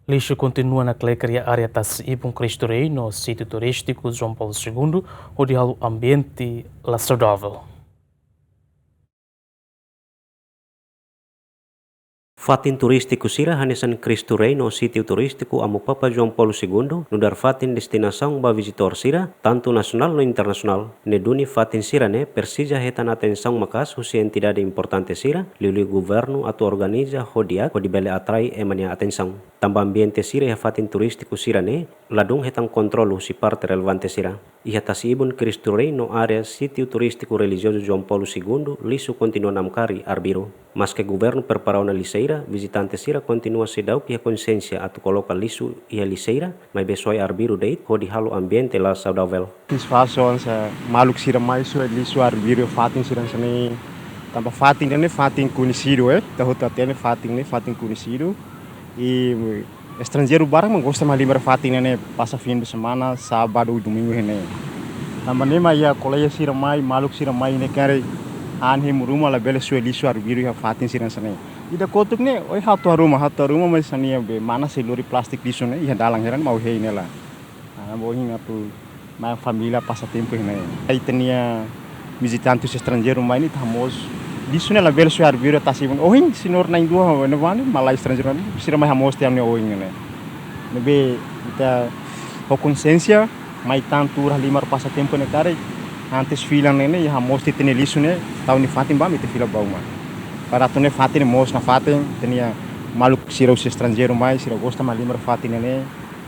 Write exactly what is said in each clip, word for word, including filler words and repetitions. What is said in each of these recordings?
Lixu kontinua nakleker iha área tasi-ibun Cristo Rei no sítiu turístiku João Paulo Segundo, hodi halo ambiente la saudável. Fatin turístiku sira hanesan Cristo Rei no sítiu turístiku Amu Papa João Paulo Segundo, nu'udar fatin destinasaun ba vizitór sira, tantu nasionál no internasionál. Ne'e duni fatin sira-ne'e presiza hetan atensaun maka'as husi entidade importante sira, liuliu governu atu organiza ho di'ak hodi bele atrai ema nia atensaun. Tanba ambiente sira iha fatin turístiku sira-ne'e ladún hetan kontrolu husi parte relevante sira. Iha tasi-ibun Cristo Rei no área sítiu turístiku relijiozu João Paulo Segundo, lixu kontinua namkari arbiru. Maske governu prepara ona lixeira, vizitante sira kontinua seidauk iha konsiénsia atu koloka lixu iha lixeira, maibé soe arbiru de'it hodi halo ambiente la saudável. Satisfasaun hanesan maluk sira mai soe lixu arbiru fatin sira hanesan ne'e. Tanba fatin ne'e fatin koñesidu, eh. Ita hotu hatene fatin ne'e fatin koñesidu. I estranjeiru barak mak gosta mak halimar fatin ne'e, pasa fim de semana, sábadu, domingu ne'e. Tanba ne'e mak iha kolega sira mai, maluk sira mai ne'e karik han hemu ruma labele soe lixu arbiru iha fatin sira hanesan ne'e. Ida kotuk ne'e, ohin ha'u to'o ruma, ha'u to'o ruma maibé hanesan ne'e be mana sei lori plástiku lixu ne'e, iha dalan hira ne'e mak ha'u hein ne'e lae. Ah, ohin atu mai família pasa tempu ne'e. Ita-nia vizitante husi estranjeiru mai ne'e ita hamoos. Lixu ne'e labele soe arbiru tasi-ibun. Ohin, señór na'in-rua, ne'e bani, malae estranjeiru ne'e, sira mai hamoos tiha ne'e ohin ne'e. Ne'ebé ita ho konsiénsia, mai tan tuur halimar pasa tempu ne'e karik, antes fila ne'e, ne'e, hamoos tiha ita-nia lixu ne'e, tau nia fatin ba, ita fila ba uma. Para atu ne'e fatin ne'e moos nafatin, ita-nia maluk sira husi estranjeiru mai, sira gosta mak halimar fatin ne'e,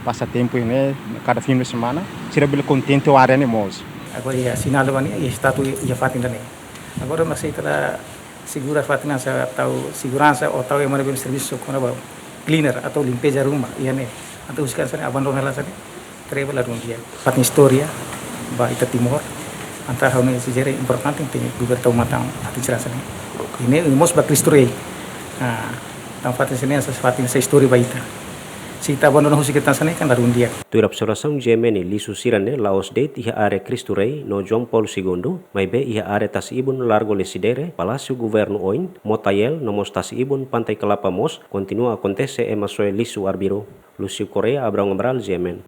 pasa tempu ne'e, kada fim de semana, sira bele kontente ho área ne'e moos. Agora iha sinál ba ne'e, iha estátua iha fatin ne'e. Agora maibé ita la segura fatin hanesan tau seguransa ou tau ema ne'ebé servisu kona-ba cleaner atau limpeza ruma, iha ne'e. Entaun husi hanesan ne'e abandona hanesan ne'e, treva ladún di'ak. Fatin istória ba ita Timor, entaun ha'u hanoin sira importante ita governu tau matan fatin sira hanesan ne'e. Ne'e mós ba Cristo Rei. Ah, entaun fatin sira hanesan fatin hanesan istória ba ita. Se ita abandona husi ketak hanesan ne'e kan ladún di'ak. Tuir observasaun G M N, lixu sira-ne'e la'ós de'it iha área Cristo Rei no João Paulo Segundo, maibé iha área tasi-ibun Largo Lecidere, Palásiu Governu oin, Motael, no mós tasi-ibun Pantai Kelapa mós kontinua akontese ema soe lixu arbiru. Lúcio Correia, Abraão Amaral, G M N.